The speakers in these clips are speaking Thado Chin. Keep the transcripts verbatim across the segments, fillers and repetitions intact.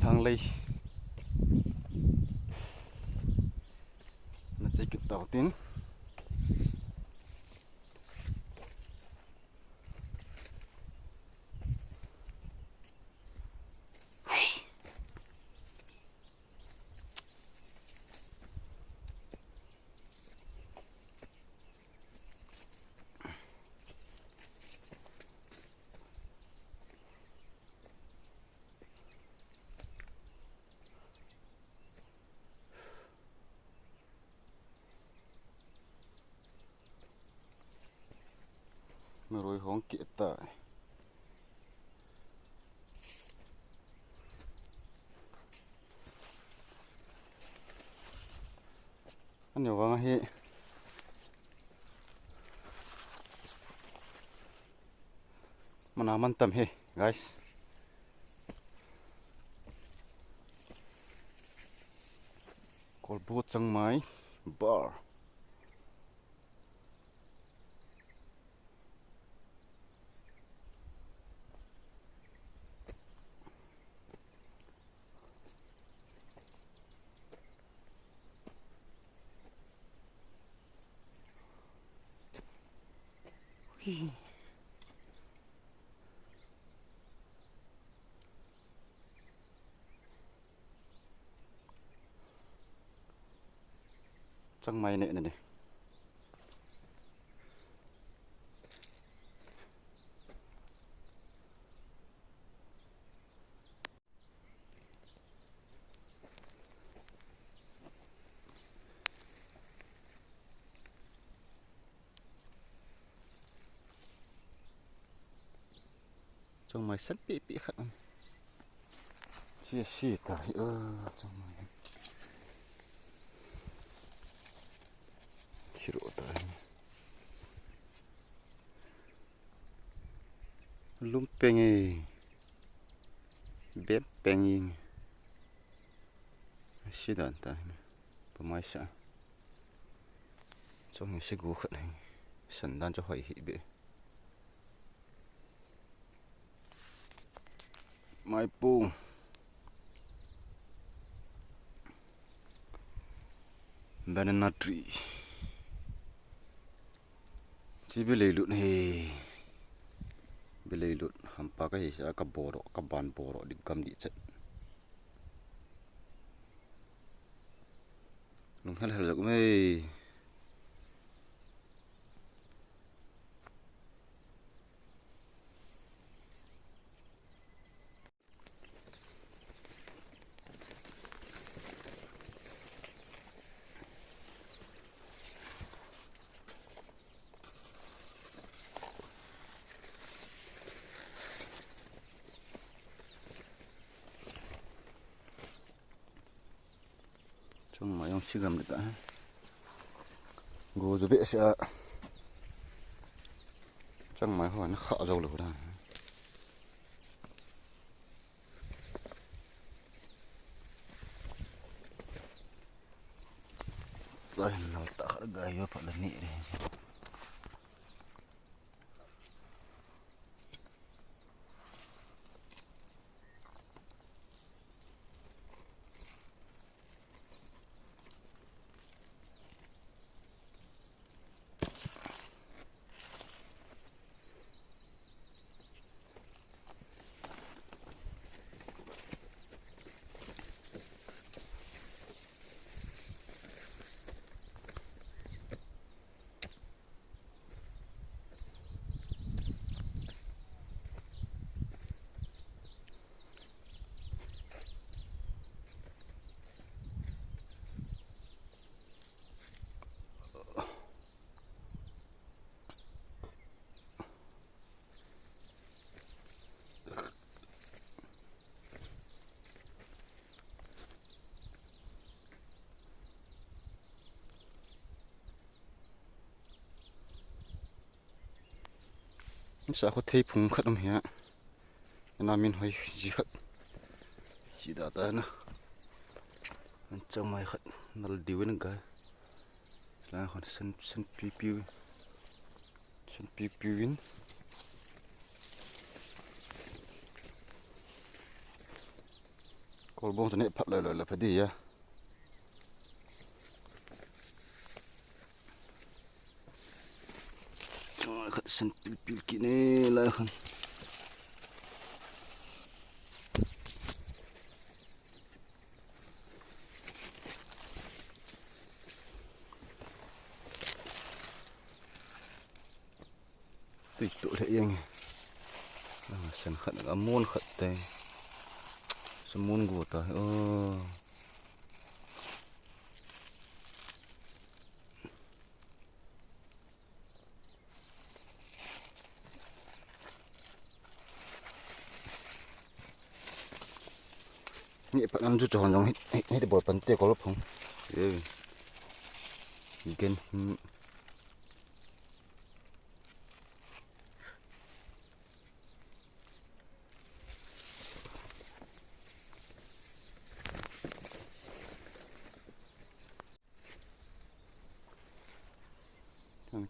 Thanglei. Na che kit tau tin. Maroi hong keh tai. Ani vang hi. Mana man tam hi, guys. Kolbu Changmai bar. Changmai neh na ni. Changmai san pipi khat. Si si ta hi, changmai. Siro ta hi. Lum peng e. Bem peng e. Si dan ta hi. Pamai sa. Chong si gu khat hi. San dan cho hoi hi be. Maipu. Banana tree. Chi bilei lut hi. Bilei lut hampa ka hi sa ka boro, ka ban boro di gam di chet. Lung hel hel jok mei. Changmai jong si gam le ta. Go jo be sia. Changmai ho na kha jo lo da. Lai nal ta khar ga yo pa la ni re. Sa kho thei phung khat um hia. Ana min hoi ji khat. Si da ta na. An chang mai khat nal diu in ga. Sla khon san san pi pi. San pi pi win. Kolbong chu neh phat loi loi le pha di a. Chunga khat sen pil pil kit ne lai khan. Tui tu le yang. Ah, sen khat a mun khat te. Sa mun gu ta. Oh. Ni pa nan chu chon jong hi, hi, hi te bol pan te ko lo phong. Eh. Gen. Hmm.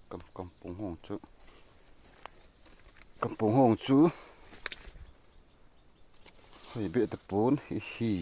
Kam, kampung hong chu. Kampung hong chu. Hoi be ta pon hi hi.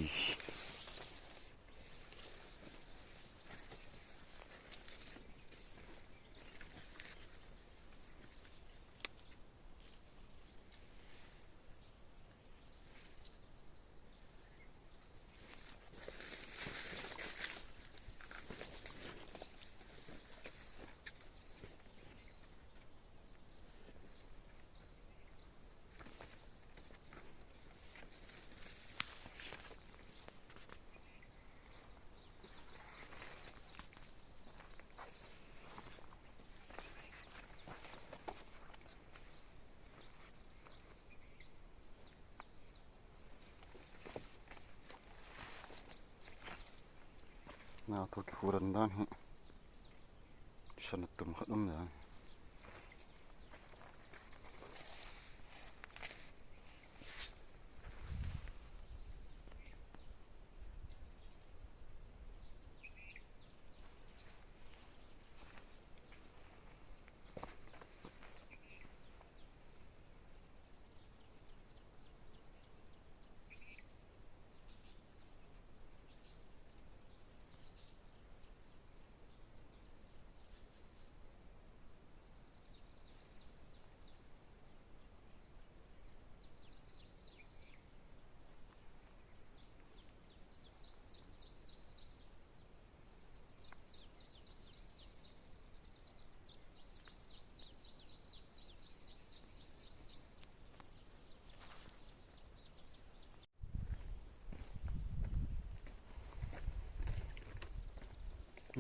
Na thu kihuran dan hi. Sana tum khat um dan.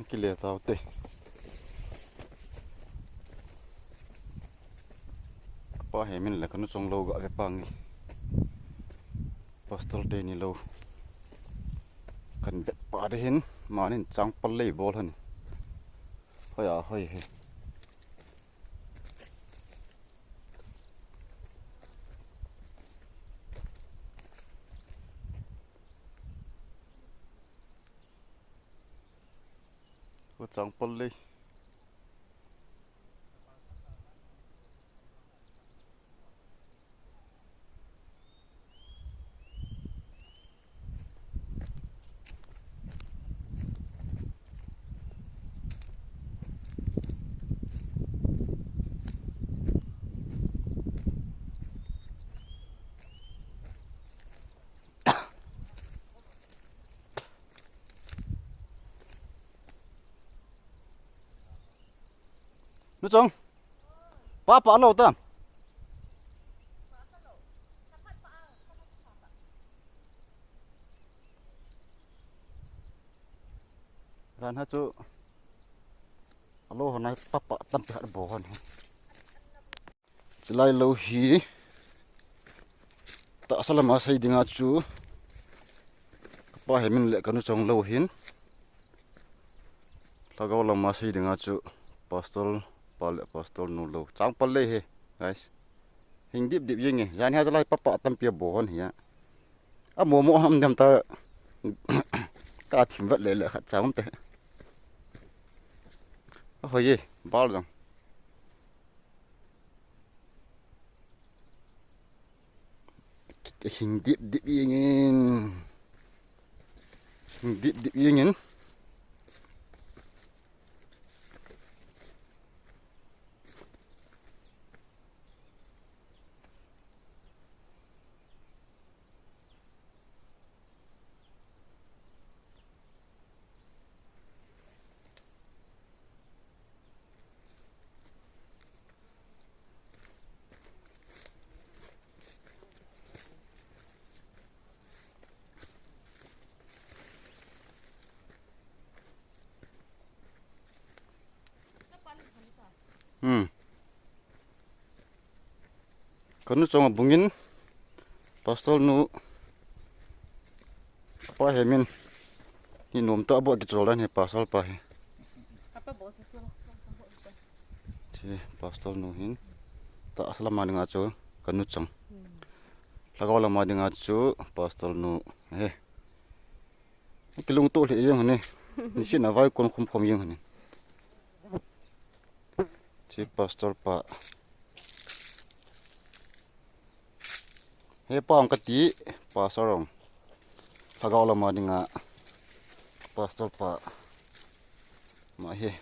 Kile tau te. Kapa Hemin le kanu chong lou ga ve pa nge. Pastor te ni lou. Kan vet pa de hin, manin chang pal lei bol han. Hoi a, hoi he. Ko chang pal lei. Nu chong. Pa pa lo ta. Ran ha chu. Alo hon nai pa pa tampi hat bo hon. Chilai lou hi tahsa lama sei dinga chu kapa Hemin le kanu chong lou hin. Lhagao lama sei dinga chu pastor pa le pastor nu lou. Chang pal lei he, guys. Hing dip dip jeng e. Jan hi a chilai pa pa tampi a bo hon hi a. A mo mo ham dem ta ka thim vat le le khat chang um te. A hoi e, bal dang. Hing dip dip jeng in. Dip dip jingin. Hmm. Kanu chong abungin, pastor nu, pa hemin, ni nom ta bo kichol dan hi pastor pa hi. Chi pastor nu hin, ta lama dinga chu, kanu chong. Lhagao lama dinga chu, pastor nu, he. Kilungto lheh jeng hini. Nisin a vai kon khum khum jeng hini. Chi pastor pa. He pa ong kati, pastor ong. Lhagao lama dinga. Pastor pa. Ma he.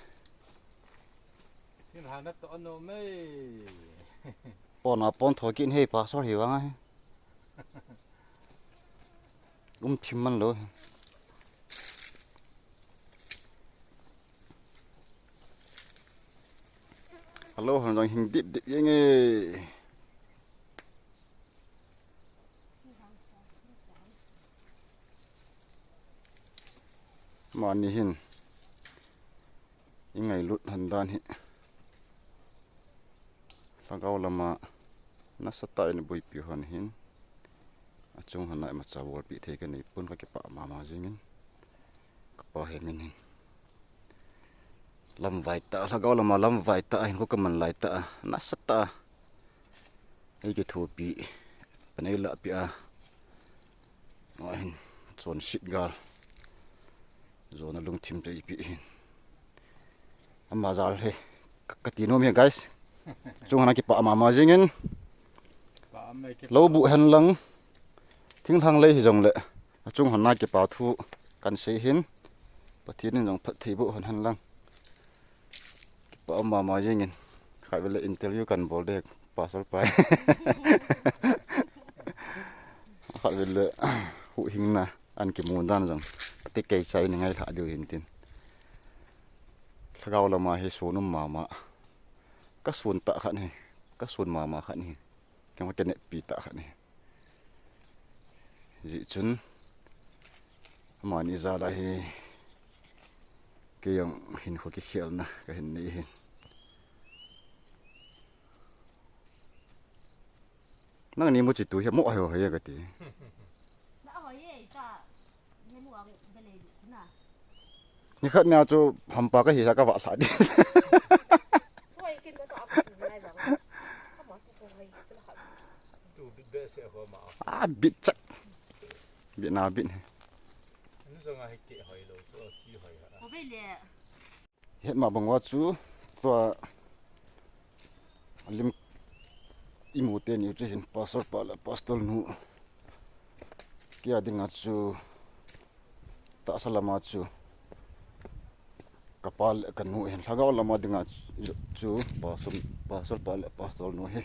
Tin hana to ano mai. Pon a pon thokin he pastor hi vang a he. Um thim man lo. Alo, han jong hing dip dip jeng e. Mani hin. I ngailut han dan hi. Lhagao lama nasatah in boipi hon hin. Achung hana imacha bolpi thei kanei pon kakipah mama jingin. Kapa hemin hin. Lamvai ta, lhagao lama lamvai ta, hin ko kaman lai ta, nasatah. Ei kithopi, panei la pi a. Ahin, chonset gal. Jona lungthim te ipi hin. Ama jal he. Ka, kati nom hi guys. Chung hana kipah mama jingin. Lo bu hen lang. Thinglhang lei hi jongle. Achung hana kipa thu kan sei hin. Pathen in jong phatthei boh hen lang. Kipah mama jingin. Khatvele interview kan bol de pastor pa. Khatvele huhhingna an kimu dan jong. Ti kei chai ni ngai lha diu hin tin. Lhagao lama hi sun um mama. Ka sun ta khat hi. Ka sun mama khat hi. Kei ma ka ne pi ta khat hi. Ji chun. Amani jala hi. Kei jong hin kho kikhelna ka hin nei hin. Nang ni mu chi tu hi mo ahi ho hi ka ti. Ni khat nia chu hampa ka hi sa ka va sa di. A bit chak. Bit na bit. Het ma bang uva chu tua lim imu teni u chu hin pastor pa le pastor nu. Kei a dinga chu tahsa lama chu kapa le kanu hin lhagao lama dinga chu pastor, pastor pa le pastor nu hi.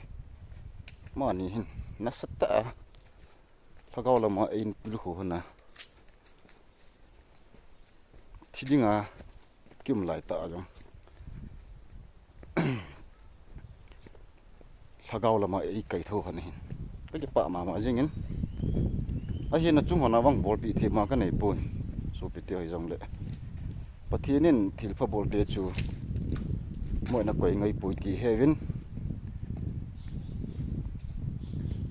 Mani hin nasatah a lhagao lama ein tul khu hona. Thi dinga kium lai ta jong. Lhagao lama ei kai tho khan hin. Ka kipah mama jingin. Ahin achung hona vang bolpi thei ma ka nei pon. Sopi te hoi jongle. Pathen in thilpha bolte chu. Moina koi ngai poi ti hevin.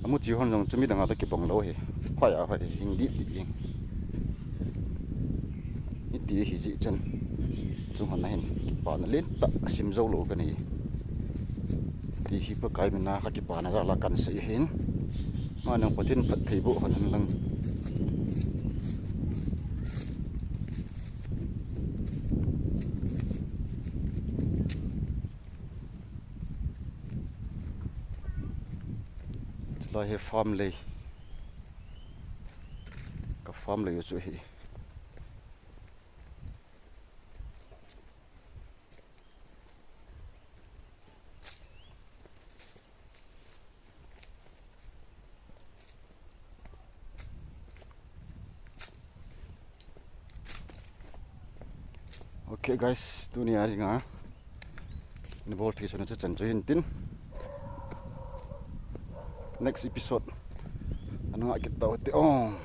Amu chi hon jong chu midang a toh kibang lou hi. Khoi a hoi hing dip dip jing. Hiti hi ji chun. Chung hon a hin kipana lentah sim jou lou ka nei. Ti hi Pakai mina ka kipana jal a kan sei hin. Ama nang Pathen phatthei boh hon hen lang. Chulai hi farm lei. Ka farm lei chu hi. Okay guys, tunia dinga nabol thei chu nachan chu hintin, next episode ana ngah kit tau hite o.